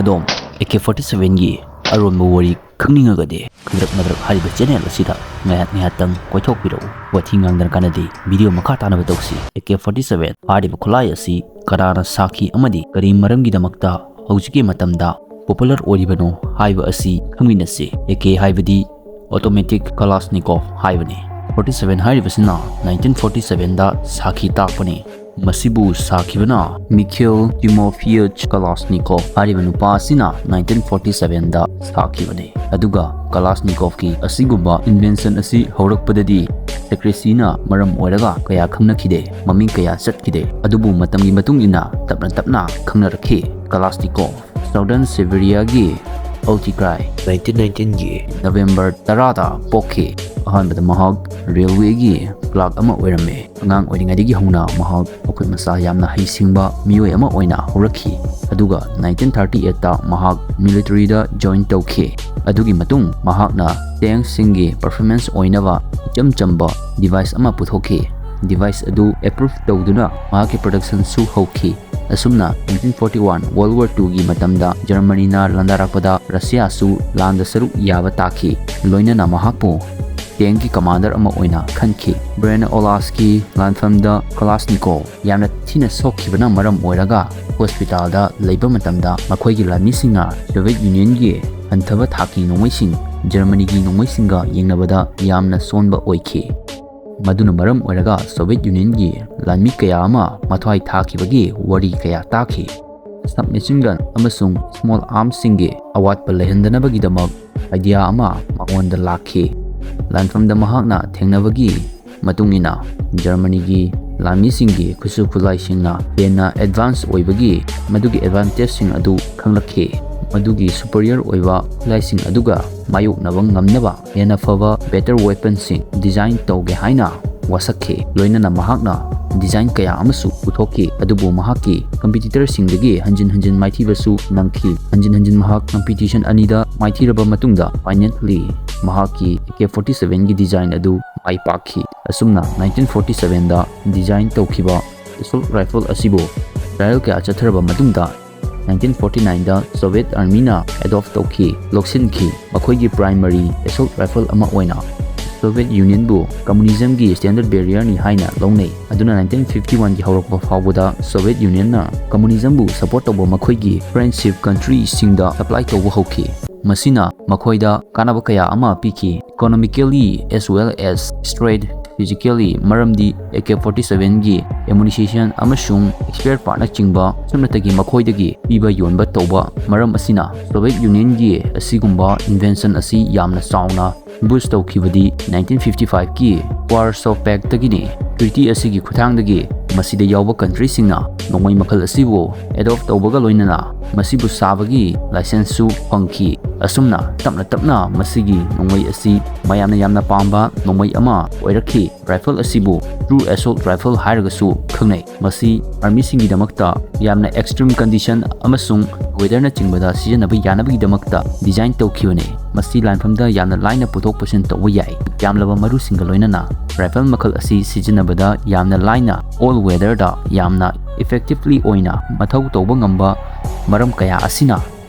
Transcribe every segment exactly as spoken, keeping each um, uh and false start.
ꯑꯗꯣꯝ A K forty ꯁꯚꯦꯟꯒꯤ ꯑꯔꯣꯟꯕ ꯋꯥꯔꯤ ꯈꯪꯅꯤꯡꯉꯒꯗꯤ ꯈꯗ꯭ꯔꯛ ꯃꯗ꯭ꯔꯛ ꯍꯥꯏꯔꯤꯕ ꯆꯦꯅꯦꯜ ꯑꯁꯤꯗ ꯉꯥꯏꯍꯥꯛ ꯉꯥꯏꯍꯥꯛꯇꯪ ꯀꯣꯏꯊꯣꯛꯄꯤꯔꯛꯎ꯫ ꯋꯥꯊꯤ ꯉꯥꯡꯗꯅ ꯀꯥꯟꯅꯗꯦ꯫ ꯚꯤꯗꯤꯑꯣ ꯃꯈꯥ ꯇꯥꯅꯕ ꯇꯧꯁꯤ꯫ ꯑꯦ ꯀꯦ ꯐꯣꯔꯇꯤ ꯁꯚꯦꯟ ꯍꯥꯏꯔꯤꯕ ꯈꯨꯠꯂꯥꯏ ꯑꯁꯤ ꯀꯅꯥꯅ ꯁꯥꯈꯤ ꯑꯃꯗꯤ ꯀꯔꯤ ꯃꯔꯝꯒꯤꯗꯃꯛꯇ ꯍꯧꯖꯤꯛꯀꯤ ꯃꯇꯝꯗ ꯄꯣꯄꯨꯂꯔ ꯑꯣꯏꯔꯤꯕꯅꯣ ꯍꯥꯏꯕ ꯑꯁꯤ ꯈꯪꯃꯤꯟꯅꯁꯤ꯫ ꯑꯦ ꯀꯦ ꯍꯥꯏꯕꯗꯤ ꯑꯣꯇꯣꯃꯦꯇꯤꯛ ꯀꯂꯥꯁꯅꯤꯀꯣꯚ ꯍꯥꯏꯕꯅꯤ꯫ ꯐꯣꯔꯇꯤ ꯁꯚꯦꯟ ꯍꯥꯏꯔꯤꯕꯁꯤꯅ ꯅꯥꯏꯟꯇꯤꯟ ꯐꯣꯔꯇꯤ ꯁꯚꯦꯟꯗ ꯁꯥꯈꯤ ꯇꯥꯛꯄꯅꯤ꯫ ꯃꯁꯤꯕꯨ ꯁꯥꯈꯤꯕꯅ ꯃꯤꯈꯦꯜ ꯇꯤꯃꯣꯐꯤꯌꯦꯚ ꯀꯂꯥꯁꯅꯤꯀꯣꯚ ꯍꯥꯏꯔꯤꯕ ꯅꯨꯄꯥ ꯑꯁꯤꯅ ꯅꯥꯏꯟꯇꯤꯟ ꯐꯣꯔꯇꯤ ꯁꯚꯦꯟꯗ ꯁꯥꯈꯤꯕꯅꯤ꯫ ꯑꯗꯨꯒ ꯀꯂꯥꯁꯅꯤꯀꯣꯚꯀꯤ ꯑꯁꯤꯒꯨꯝꯕ ꯏꯟꯚꯦꯟꯁꯟ ꯑꯁꯤ ꯍꯧꯔꯛꯄꯗꯗꯤ ꯁꯦꯀ꯭ꯔꯦꯁꯤꯅ ꯃꯔꯝ ꯑꯣꯏꯔꯒ ꯀꯌꯥ ꯈꯪꯅꯈꯤꯗꯦ, ꯃꯃꯤꯡ ꯀꯌꯥ ꯆꯠꯈꯤꯗꯦ꯫ ꯑꯗꯨꯕꯨ ꯃꯇꯝꯒꯤ ꯃꯇꯨꯡ ꯏꯟꯅ ꯇꯞꯅ ꯇꯞꯅ ꯈꯪꯅꯔꯛꯈꯤ꯫ ꯀꯂꯥꯁꯅꯤꯀꯣꯚ ꯁꯥꯎꯗꯔꯟ ꯁꯤꯕꯦꯔꯤꯌꯥꯒꯤ ꯑꯜꯇꯤꯀ꯭ꯔꯥꯏ ꯅꯥꯏꯟꯇꯤꯟ ꯅꯥꯏꯟꯇꯤꯟꯒꯤ ꯅꯕꯦꯝꯕꯔ ꯇꯔꯥꯗ ꯄꯣꯛꯈꯤ꯫ ꯑꯍꯥꯟꯕꯗ ꯃꯍꯥꯛ ꯔꯦꯜꯋꯦꯒꯤ ꯀ꯭ꯂꯥꯔꯛ ꯑꯃ ꯑꯣꯏꯔꯝꯃꯤ꯫ ꯑꯉꯥꯡ ꯑꯣꯏꯔꯤꯉꯩꯗꯒꯤ ꯍꯧꯅ ꯃꯍꯥꯛ ꯃꯈꯨꯠ ꯃꯁꯥ ꯌꯥꯝꯅ ꯍꯩꯁꯤꯡꯕ ꯃꯤꯑꯣꯏ ꯑꯃ ꯑꯣꯏꯅ ꯍꯧꯔꯛꯈꯤ꯫ ꯑꯗꯨꯒ ꯅꯥꯏꯟꯇꯤꯟ ꯊꯥꯔꯇꯤ ꯑꯩꯠꯇ ꯃꯍꯥꯛ ꯃꯤꯂꯤꯇꯔꯤꯗ ꯖꯣꯏꯟ ꯇꯧꯈꯤ꯫ ꯑꯗꯨꯒꯤ ꯃꯇꯨꯡ ꯃꯍꯥꯛꯅ ꯇꯦꯡꯁꯤꯡꯒꯤ ꯄꯔꯐꯣꯔꯃꯦꯟꯁ ꯑꯣꯏꯅꯕ ꯏꯆꯝ ꯆꯝꯕ ꯗꯤꯚꯥꯏꯁ ꯑꯃ ꯄꯨꯊꯣꯛꯈꯤ꯫ ꯗꯤꯚꯥꯏꯁ ꯑꯗꯨ ꯑꯦꯄ꯭ꯔꯨꯚ ꯇꯧꯗꯨꯅ ꯃꯍꯥꯛꯀꯤ ꯄ꯭ꯔꯗꯛꯁꯟꯁꯨ ꯍꯧꯈꯤ꯫ ꯑꯁꯨꯝꯅ nineteen forty one world war ꯇꯨꯒꯤ ꯃꯇꯝꯗ ꯖꯔꯃꯅꯤꯅ ꯂꯥꯟꯗꯥꯔꯛꯄꯗ ꯔꯁꯤꯌꯥꯁꯨ ꯂꯥꯟꯗ ꯁꯔꯨꯛ ꯌꯥꯕ ꯇꯥꯈꯤ꯫ ꯂꯣꯏꯅꯅ ꯃꯍꯥꯛꯄꯨ ꯇꯦꯡꯒꯤ ꯀꯃꯥꯟꯗꯔ ꯑꯃ ꯑꯣꯏꯅ ꯈꯟꯈꯤ꯫ ꯕ꯭ꯔꯦꯟ ꯑꯣꯂꯥꯁꯀꯤ ꯂꯥꯟꯐꯝꯗ ꯀꯂꯥꯁꯅꯤꯀꯣꯚ ꯌꯥꯝꯅ ꯊꯤꯅ ꯁꯣꯛꯈꯤꯕꯅ ꯃꯔꯝ ꯑꯣꯏꯔꯒ ꯍꯣꯁꯄꯤꯇꯥꯜꯗ ꯂꯩꯕ ꯃꯇꯝꯗ ꯃꯈꯣꯏꯒꯤ ꯂꯥꯟꯃꯤꯁꯤꯡꯅ ꯁꯣꯚꯤꯌꯦꯠ ꯌꯨꯅꯤꯌꯟꯒꯤ ꯍꯟꯊꯕ ꯊꯥꯛꯀꯤ ꯅꯣꯡꯃꯩꯁꯤꯡ ꯖꯔꯃꯅꯤꯒꯤ ꯅꯣꯡꯃꯩꯁꯤꯡꯒ ꯌꯦꯡꯅꯕꯗ ꯌꯥꯝꯅ ꯁꯣꯟꯕ ꯑꯣꯏꯈꯤ꯫ ꯃꯗꯨꯅ ꯃꯔꯝ ꯑꯣꯏꯔꯒ ꯁꯣꯚꯤꯌꯦꯠ ꯌꯨꯅꯤꯌꯟꯒꯤ ꯂꯥꯟꯃꯤ ꯀꯌꯥ ꯑꯃ ꯃꯊ꯭ꯋꯥꯏ ꯊꯥꯈꯤꯕꯒꯤ ꯋꯥꯔꯤ ꯀꯌꯥ ꯇꯥꯈꯤ꯫ ꯁꯕꯃꯦꯁꯤꯟ ꯒꯟ ꯑꯃꯁꯨꯡ ꯁ꯭ꯃꯣꯜ ꯑꯥꯔꯝꯁꯤꯡꯒꯤ ꯑꯋꯥꯠꯄ ꯂꯩꯍꯟꯗꯅꯕꯒꯤꯗꯃꯛ ꯑꯥꯏꯗꯤꯌꯥ ꯑꯃ ꯃꯉꯣꯟꯗ ꯂꯥꯛꯈꯤ꯫ ꯂꯥꯟꯐꯝꯗ ꯃꯍꯥꯛꯅ ꯊꯦꯡꯅꯕꯒꯤ ꯃꯇꯨꯡ ꯏꯟꯅ ꯖꯔꯃꯅꯤꯒꯤ ꯂꯥꯟꯃꯤꯁꯤꯡꯒꯤ ꯈꯨꯠꯁꯨ ꯈꯨꯠꯂꯥꯏꯁꯤꯡꯅ ꯍꯦꯟꯅ ꯑꯦꯗꯚꯥꯟꯁ ꯑꯣꯏꯕꯒꯤ ꯃꯗꯨꯒꯤ ꯑꯦꯗꯚꯥꯟꯇꯦꯖꯁꯤꯡ ꯑꯗꯨ ꯈꯪꯂꯛꯈꯤ꯫ ꯃꯗꯨꯒꯤ ꯁꯨꯄꯔꯤꯌꯔ ꯑꯣꯏꯕ ꯈꯨꯠꯂꯥꯏꯁꯤꯡ ꯑꯗꯨꯒ ꯃꯥꯌꯣꯛꯅꯕ ꯉꯝꯅꯕ ꯍꯦꯟꯅ ꯐꯕ, ꯕꯦꯇꯔ ꯋꯦꯄꯟꯁꯤꯡ ꯗꯤꯖꯥꯏꯟ ꯇꯧꯒꯦ ꯍꯥꯏꯅ ꯋꯥꯁꯛꯈꯤ꯫ ꯂꯣꯏꯅꯅ ꯃꯍꯥꯛꯅ ꯗꯤꯖꯥꯏꯟ ꯀꯌꯥ ꯑꯃꯁꯨ ꯄꯨꯊꯣꯛꯈꯤ, ꯑꯗꯨꯕꯨ ꯃꯍꯥꯛꯀꯤ ꯀꯝꯄꯤꯇꯤꯇꯔꯁꯤꯡꯗꯒꯤ ꯍꯟꯖꯤꯟ ꯍꯟꯖꯤꯟ ꯃꯥꯏꯊꯤꯕꯁꯨ ꯅꯪꯈꯤ꯫ ꯍꯟꯖꯤꯟ ꯍꯟꯖꯤꯟ ꯃꯍꯥꯛ ꯀꯝꯄꯤꯇꯤꯁꯟ ꯑꯅꯤꯗ ꯃꯥꯏꯊꯤꯔꯕ ꯃꯇꯨꯡꯗ, ꯐꯥꯏꯅꯦꯜꯂꯤ ꯃꯍꯥꯛꯀꯤ ꯑꯦ ꯀꯦ ꯐꯣꯔꯇꯤ ꯁꯚꯦꯟꯒꯤ ꯗꯤꯖꯥꯏꯟ ꯑꯗꯨ ꯃꯥꯏ ꯄꯥꯛꯈꯤ꯫ ꯑꯁꯨꯝꯅ ꯅꯥꯏꯟꯇꯤꯟ ꯐꯣꯔꯇꯤ ꯁꯚꯦꯟꯗ ꯗꯤꯖꯥꯏꯟ ꯇꯧꯈꯤꯕ ꯑꯦꯁꯣꯜꯠ ꯔꯥꯏꯐꯜ ꯑꯁꯤꯕꯨ ꯇ꯭ꯔꯥꯏꯌꯦꯜ ꯀꯌꯥ ꯆꯠꯊꯔꯕ ꯃꯇꯨꯡꯗ, nineteen forty nine ꯗ Soviet Army ꯅ adopt ꯇꯧꯈꯤ, ꯂꯧꯁꯤꯟꯈꯤ꯫ ꯃꯈꯣꯏꯒꯤ primary assault rifle ꯑꯃ ꯑꯣꯏꯅ Soviet Union ꯕꯨ communism ꯒꯤ standard bearer ꯅꯤ ꯍꯥꯏꯅ ꯂꯧꯅꯩ꯫ ꯑꯗꯨꯅ nineteen fifty one ꯒꯤ ꯍꯧꯔꯛꯄ ꯐꯥꯎꯕꯗ Soviet Union ꯅ communism ꯕꯨ support ꯇꯧꯕ ꯃꯈꯣꯏꯒꯤ friendship country ꯁꯤꯡꯗ supply ꯇꯧꯕ ꯍꯧꯈꯤ꯫ ꯃꯁꯤꯅ ꯃꯈꯣꯏꯗ ꯀꯥꯟꯅꯕ ꯀꯌꯥ ꯑꯃ ꯄꯤꯈꯤ, economically as well as straight physically, ꯃꯔꯝꯗꯤ A K forty seven ꯒꯤ ammunition ꯑꯃꯁꯨꯡ spare part ꯅꯆꯤꯡꯕ ꯁꯨꯞꯅꯇꯒꯤ ꯃꯈꯣꯏꯗꯒꯤ ꯄꯤꯕ ꯌꯣꯟꯕ ꯇꯧꯕ ꯃꯔꯝ ꯑꯁꯤꯅ꯫ Soviet Union ꯒꯤ ꯑꯁꯤꯒꯨꯝꯕ invention ꯑꯁꯤ ꯌꯥꯝꯅ ꯆꯥꯎꯅ boost ꯇꯧꯈꯤꯕꯗꯤ nineteen fifty five ꯀꯤ Warsaw Pact ꯇꯒꯤꯅꯤ꯫ Treaty ꯑꯁꯤꯒꯤ ꯈꯨꯠꯊꯥꯡꯗꯒꯤ ꯃꯁꯤꯗ ꯌꯥꯎꯕ country ꯁꯤꯡꯅ ꯅꯣꯡꯃꯩ ꯃꯈꯜ ꯑꯁꯤꯕꯨ adopt ꯇꯧꯕꯒ ꯂꯣꯏꯅꯅ ꯃꯁꯤꯕꯨ ꯁꯥꯕꯒꯤ license ꯁꯨ ꯐꯪꯈꯤ꯫ ꯑꯁꯨꯝꯅ ꯇꯞꯅ ꯇꯞꯅ ꯃꯁꯤꯒꯤ ꯅꯣꯡꯃꯩ ꯑꯁꯤ ꯃꯌꯥꯝꯅ ꯌꯥꯝꯅ ꯄꯥꯝꯕ ꯅꯣꯡꯃꯩ ꯑꯃ ꯑꯣꯏꯔꯛꯈꯤ꯫ Rifle ꯑꯁꯤꯕꯨ true assault rifle ꯍꯥꯏꯔꯒꯁꯨ ꯈꯪꯅꯩ꯫ ꯃꯁꯤ army ꯁꯤꯡꯒꯤꯗꯃꯛꯇ ꯌꯥꯝꯅ extreme condition ꯑꯃꯁꯨꯡ weather ꯅꯆꯤꯡꯕꯗ ꯁꯤꯖꯤꯟꯅꯕ ꯌꯥꯅꯕꯒꯤꯗꯃꯛꯇ design ꯇꯧꯈꯤꯕꯅꯤ꯫ ꯃꯁꯤ ꯂꯥꯟꯐꯝꯗ ꯌꯥꯝꯅ ꯂꯥꯏꯅ ꯄꯨꯊꯣꯛ ꯄꯨꯁꯤꯟ ꯇꯧꯕ ꯌꯥꯏ꯫ ꯌꯥꯝꯂꯕ ꯃꯔꯨꯁꯤꯡꯒ ꯂꯣꯏꯅꯅ rifle ꯃꯈꯜ ꯑꯁꯤ ꯁꯤꯖꯤꯟꯅꯕꯗ ꯌꯥꯝꯅ ꯂꯥꯏꯅ, all weather ꯗ ꯌꯥꯝꯅ effectively ꯑꯣꯏꯅ ꯃꯊꯧ ꯇꯧꯕ ꯉꯝꯕ ꯃꯔꯝ ꯀꯌꯥ ꯑꯁꯤꯅ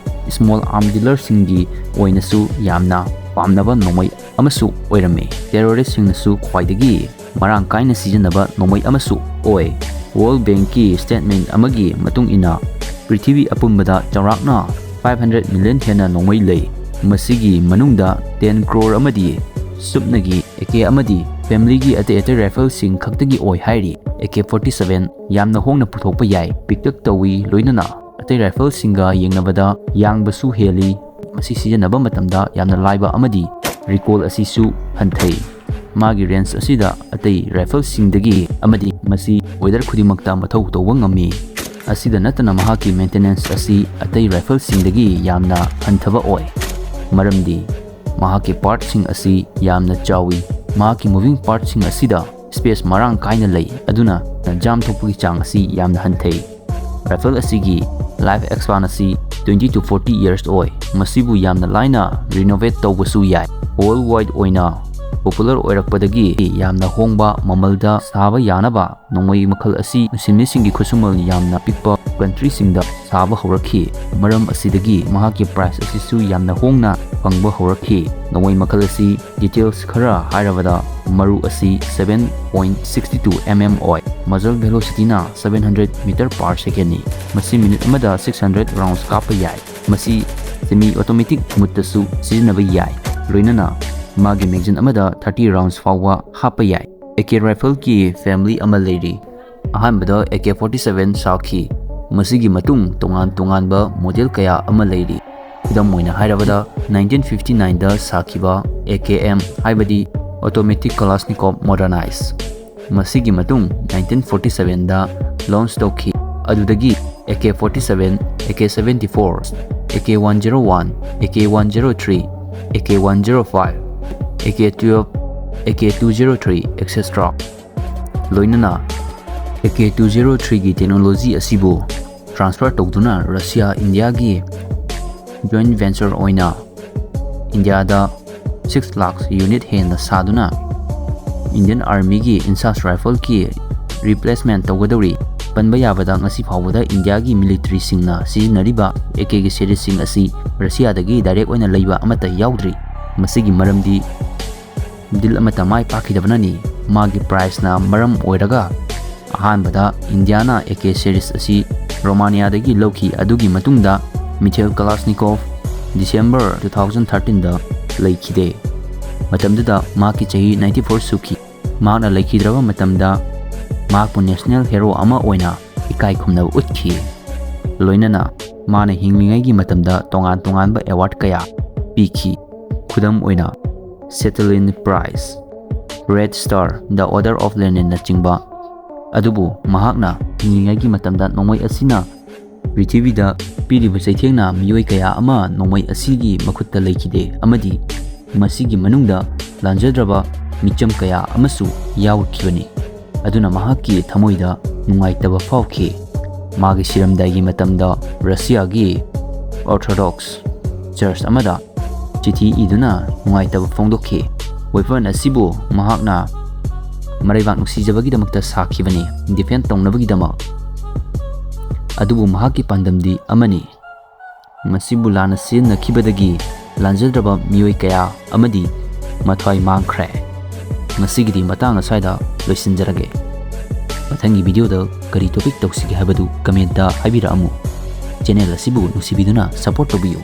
small arm dealer ꯁꯤꯡꯒꯤ ꯑꯣꯏꯅꯁꯨ ꯌꯥꯝꯅ ꯄꯥꯝꯅꯕ ꯅꯣꯡꯃꯩ ꯑꯃꯁꯨ ꯑꯣꯏꯔꯝꯃꯤ꯫ Terrorist ꯁꯤꯡꯅꯁꯨ ꯈ꯭ꯋꯥꯏꯗꯒꯤ ꯃꯔꯥꯡ ꯀꯥꯏꯅ ꯁꯤꯖꯤꯟꯅꯕ ꯅꯣꯡꯃꯩ ꯑꯃꯁꯨ ꯑꯣꯏ꯫ World Bank ꯀꯤ statement ꯑꯃꯒꯤ ꯃꯇꯨꯡ ꯏꯟꯅ, ꯄ꯭ꯔꯤꯊꯤꯕꯤ ꯑꯄꯨꯝꯕꯗ ꯆꯥꯎꯔꯥꯛꯅ five hundred million ꯍꯦꯟꯅ ꯅꯣꯡꯃꯩ ꯂꯩ꯫ ꯃꯁꯤꯒꯤ ꯃꯅꯨꯡꯗ ten crore ꯑꯃꯗꯤ ꯁꯨꯞꯅꯒꯤ A K ꯑꯃꯗꯤ family ꯒꯤ ꯑꯇꯩ ꯑꯇꯩ rifle ꯁꯤꯡ ꯈꯛꯇꯒꯤ ꯑꯣꯏ ꯍꯥꯏꯔꯤ꯫ A K forty seven ꯌꯥꯝꯅ ꯍꯣꯡꯅ ꯄꯨꯊꯣꯛꯄ ꯌꯥꯏ, ꯄꯤꯛꯇꯛ ꯇꯧꯏ, ꯂꯣꯏꯅꯅ ꯑꯇꯩ rifle ꯁꯤꯡꯒ ꯌꯦꯡꯅꯕꯗ ꯌꯥꯡꯕꯁꯨ ꯍꯦꯜꯂꯤ꯫ ꯃꯁꯤ ꯁꯤꯖꯤꯟꯅꯕ ꯃꯇꯝꯗ ꯌꯥꯝꯅ ꯂꯥꯏꯕ ꯑꯃꯗꯤ recoil ꯑꯁꯤꯁꯨ ꯍꯟꯊꯩ꯫ ꯃꯥꯒꯤ range ꯑꯁꯤꯗ ꯑꯇꯩ rifle ꯁꯤꯡꯗꯒꯤ ꯑꯃꯗꯤ ꯃꯁꯤ weather ꯈꯨꯗꯤꯡꯃꯛꯇ ꯃꯊꯧ ꯇꯧꯕ ꯉꯝꯃꯤ꯫ ꯑꯁꯤꯗ ꯅꯠꯇꯅ ꯃꯍꯥꯛꯀꯤ maintenance ꯑꯁꯤ ꯑꯇꯩ rifle ꯁꯤꯡꯗꯒꯤ ꯌꯥꯝꯅ ꯍꯟꯊꯕ ꯑꯣꯏ, ꯃꯔꯝꯗꯤ ꯃꯍꯥꯛꯀꯤ part ꯁꯤꯡ ꯑꯁꯤ ꯌꯥꯝꯅ ꯆꯥꯎꯏ꯫ ꯃꯍꯥꯛꯀꯤ moving part ꯁꯤꯡ ꯑꯁꯤꯗ space ꯃꯔꯥꯡ ꯀꯥꯏꯅ ꯂꯩ, ꯑꯗꯨꯅ jam ꯊꯣꯛꯄꯒꯤ ꯆꯥꯡ ꯑꯁꯤ ꯌꯥꯝꯅ ꯍꯟꯊꯩ꯫ Rifle ꯑꯁꯤꯒꯤ life span ꯑꯁꯤ twenty to forty years ꯑꯣꯏ꯫ ꯃꯁꯤꯕꯨ ꯌꯥꯝꯅ ꯂꯥꯏꯅ renovate ꯇꯧꯕꯁꯨ ꯌꯥꯏ꯫ Worldwide ꯑꯣꯏꯅ popular ꯑꯣꯏꯔꯛꯄꯗꯒꯤ ꯌꯥꯝꯅ ꯍꯣꯡꯕ ꯃꯃꯜꯗ ꯁꯥꯕ ꯌꯥꯅꯕ ꯅꯣꯡꯃꯩ ꯃꯈꯜ ꯑꯁꯤ ꯁꯤꯟꯃꯤꯁꯤꯡꯒꯤ ꯈꯨꯠꯁꯨꯃꯜ ꯌꯥꯝꯅ ꯄꯤꯛꯄ countryꯁꯤꯡꯗ ꯁꯥꯕ ꯍꯧꯔꯛꯈꯤ꯫ ꯃꯔꯝ ꯑꯁꯤꯗꯒꯤ ꯃꯍꯥꯛꯀꯤ price ꯑꯁꯤꯁꯨ ꯌꯥꯝꯅ ꯍꯣꯡꯅ ꯐꯪꯕ ꯍꯧꯔꯛꯈꯤ꯫ ꯅꯣꯡꯃꯩ ꯃꯈꯜ ꯑꯁꯤ details ꯈꯔ ꯍꯥꯏꯔꯕꯗ, ꯃꯔꯨ ꯑꯁꯤ seven point six two mm ꯑꯣꯏ꯫ Muzzle velocityꯅ seven hundred meter per secondꯅꯤ꯫ ꯃꯁꯤ minute ꯑꯃꯗ six hundred rounds ꯀꯥꯞꯄ ꯌꯥꯏ꯫ ꯃꯁꯤ semi automatic modeꯇꯁꯨ ꯁꯤꯖꯤꯟꯅꯕ ꯌꯥꯏ꯫ ꯂꯣꯏꯅꯅ ꯃꯥꯒꯤ magazine ꯑꯃꯗ thirty rounds ꯐꯥꯎꯕ ꯍꯥꯞꯄ ꯌꯥꯏ꯫ AK rifleꯒꯤ family ꯑꯃ ꯂꯩꯔꯤ꯫ ꯑꯍꯥꯟꯕꯗ AK forty seven ꯁꯥꯈꯤ꯫ ꯃꯁꯤꯒꯤ ꯃꯇꯨꯡ ꯇꯣꯉꯥꯟ ꯇꯣꯉꯥꯟꯕ model ꯀꯌꯥ ꯑꯃ ꯂꯩꯔꯤ꯫ ꯈꯨꯗꯝ ꯑꯣꯏꯅ ꯍꯥꯏꯔꯕꯗ, nineteen fifty nineꯗ ꯁꯥꯈꯤꯕ AKM, ꯍꯥꯏꯕꯗꯤ Automatic Kalashnikov Modernize꯫ ꯃꯁꯤꯒꯤ ꯃꯇꯨꯡ nineteen forty sevenꯗ launch ꯇꯧꯈꯤ꯫ ꯑꯗꯨꯗꯒꯤ AK forty seven, AK seventy four, AK one zero one, AK one zero three, AK one zero five, AK twelve, AK two zero three, et cetera꯫ ꯂꯣꯏꯅꯅ AK two zero threeꯒꯤ technology ꯑꯁꯤꯕꯨ transfer ꯇꯧꯗꯨꯅ Russia ꯏꯟꯗꯤꯌꯥꯒꯤ joint venture ꯑꯣꯏꯅ ꯏꯟꯗꯤꯌꯥꯗ six lakh unit ꯍꯦꯟꯅ ꯁꯥꯗꯨꯅ Indian Armyꯒꯤ INSAS rifleꯒꯤ replacement ꯇꯧꯒꯗꯧꯔꯤ꯫ ꯄꯟꯕ ꯌꯥꯕꯗ, ꯉꯁꯤ ꯐꯥꯎꯕꯗ ꯏꯟꯗꯤꯌꯥꯒꯤ militaryꯁꯤꯡꯅ ꯁꯤꯖꯤꯟꯅꯔꯤꯕ AKꯒꯤ seriesꯁꯤꯡ ꯑꯁꯤ ꯔꯁꯤꯌꯥꯗꯒꯤ direct ꯑꯣꯏꯅ ꯂꯩꯕ ꯑꯃꯠꯇ ꯌꯥꯎꯗ꯭ꯔꯤ꯫ ꯃꯁꯤꯒꯤ ꯃꯔꯝꯗꯤ deal ꯑꯃꯠꯇ ꯃꯥꯏ ꯄꯥꯛꯈꯤꯗꯕꯅꯅꯤ꯫ ꯃꯥꯒꯤ priceꯅ ꯃꯔꯝ ꯑꯣꯏꯔꯒ ꯑꯍꯥꯟꯕꯗ ꯏꯟꯗꯤꯌꯥꯅ AK series ꯑꯁꯤ ꯔꯣꯃꯥꯅꯤꯌꯥꯗꯒꯤ ꯂꯧꯈꯤ꯫ ꯑꯗꯨꯒꯤ ꯃꯇꯨꯡꯗ Mikhail Kalashnikov December two thousand thirteenꯗ ꯂꯩꯈꯤꯗꯦ꯫ ꯃꯇꯝꯗꯨꯗ ꯃꯍꯥꯛꯀꯤ ꯆꯍꯤ ninety four ꯁꯨꯈꯤ꯫ ꯃꯍꯥꯛꯅ ꯂꯩꯈꯤꯗ꯭ꯔꯕ ꯃꯇꯝꯗ ꯃꯍꯥꯛꯄꯨ national hero ꯑꯃ ꯑꯣꯏꯅ ꯏꯀꯥꯏ ꯈꯨꯝꯅꯕ ꯎꯠꯈꯤ꯫ ꯂꯣꯏꯅꯅ ꯃꯥꯅ ꯍꯤꯡꯂꯤꯉꯩꯒꯤ ꯃꯇꯝꯗ ꯇꯣꯉꯥꯟ ꯇꯣꯉꯥꯟꯕ award ꯀꯌꯥ ꯄꯤꯈꯤ꯫ ꯈꯨꯗꯝ ꯑꯣꯏꯅ, Stalin Prize, Red Star, The Order of Leninꯅꯆꯤꯡꯕ꯫ ꯑꯗꯨꯕꯨ ꯃꯍꯥꯛꯅ ꯍꯤꯡꯂꯤꯉꯩꯒꯤ ꯃꯇꯝꯗ ꯅꯣꯡꯃꯩ ꯑꯁꯤꯅ ꯄ꯭ꯔꯤꯊꯤꯕꯤꯗ ꯄꯤꯔꯤꯕ ꯆꯩꯊꯦꯡꯅ ꯃꯤꯑꯣꯏ ꯀꯌꯥ ꯑꯃ ꯅꯣꯡꯃꯩ ꯑꯁꯤꯒꯤ ꯃꯈꯨꯠꯇ ꯂꯩꯈꯤꯗꯦ ꯑꯃꯗꯤ ꯃꯁꯤꯒꯤ ꯃꯅꯨꯡꯗ ꯂꯥꯟꯖꯗ꯭ꯔꯕ ꯃꯤꯆꯝ ꯀꯌꯥ ꯑꯃꯁꯨ ꯌꯥꯎꯈꯤꯕꯅꯤ꯫ ꯑꯗꯨꯅ ꯃꯍꯥꯛꯀꯤ ꯊꯃꯣꯏꯗ ꯅꯨꯡꯉꯥꯏꯇꯕ ꯐꯥꯎꯈꯤ꯫ ꯃꯥꯒꯤ ꯁꯤꯔꯝꯗꯥꯏꯒꯤ ꯃꯇꯝꯗ ꯔꯁꯤꯌꯥꯒꯤ Orthodox Church ꯑꯃꯗ ꯆꯤꯊꯤ ꯏꯗꯨꯅ ꯅꯨꯡꯉꯥꯏꯇꯕ ꯐꯣꯡꯗꯣꯛꯈꯤ꯫ Weapon ꯑꯁꯤꯕꯨ ꯃꯍꯥꯛꯅ ꯃꯔꯩꯕꯥꯛ ꯅꯨꯡꯁꯤꯖꯕꯒꯤꯗꯃꯛꯇ ꯁꯥꯈꯤꯕꯅꯤ, defend ꯇꯧꯅꯕꯒꯤꯗꯃꯛ꯫ ꯑꯗꯨꯕꯨ ꯃꯍꯥꯛꯀꯤ ꯄꯥꯟꯗꯝꯗꯤ ꯑꯃꯅꯤ꯫ ꯃꯁꯤꯕꯨ ꯂꯥꯟꯅ ꯁꯤꯖꯤꯟꯅꯈꯤꯕꯗꯒꯤ ꯂꯥꯟꯖꯗ꯭ꯔꯕ ꯃꯤꯑꯣꯏ ꯀꯌꯥ ꯑꯃꯗꯤ ꯃꯊ꯭ꯋꯥꯏ ꯃꯥꯡꯈ꯭ꯔꯦ꯫ ꯉꯁꯤꯒꯤꯗꯤ ꯃꯇꯥꯡ ꯑꯁ꯭ꯋꯥꯏꯗ ꯂꯣꯏꯁꯤꯟꯖꯔꯒꯦ꯫ ꯃꯊꯪꯒꯤ video ꯗ ꯀꯔꯤ topic ꯇꯧꯁꯤꯒꯦ ꯍꯥꯏꯕꯗꯨ comment ꯇ ꯍꯥꯏꯕꯤꯔꯛꯑꯝꯃꯨ꯫ Channel ꯑꯁꯤꯕꯨ ꯅꯨꯡꯁꯤꯕꯤꯗꯨꯅ support ꯇꯧꯕꯤꯌꯨ꯫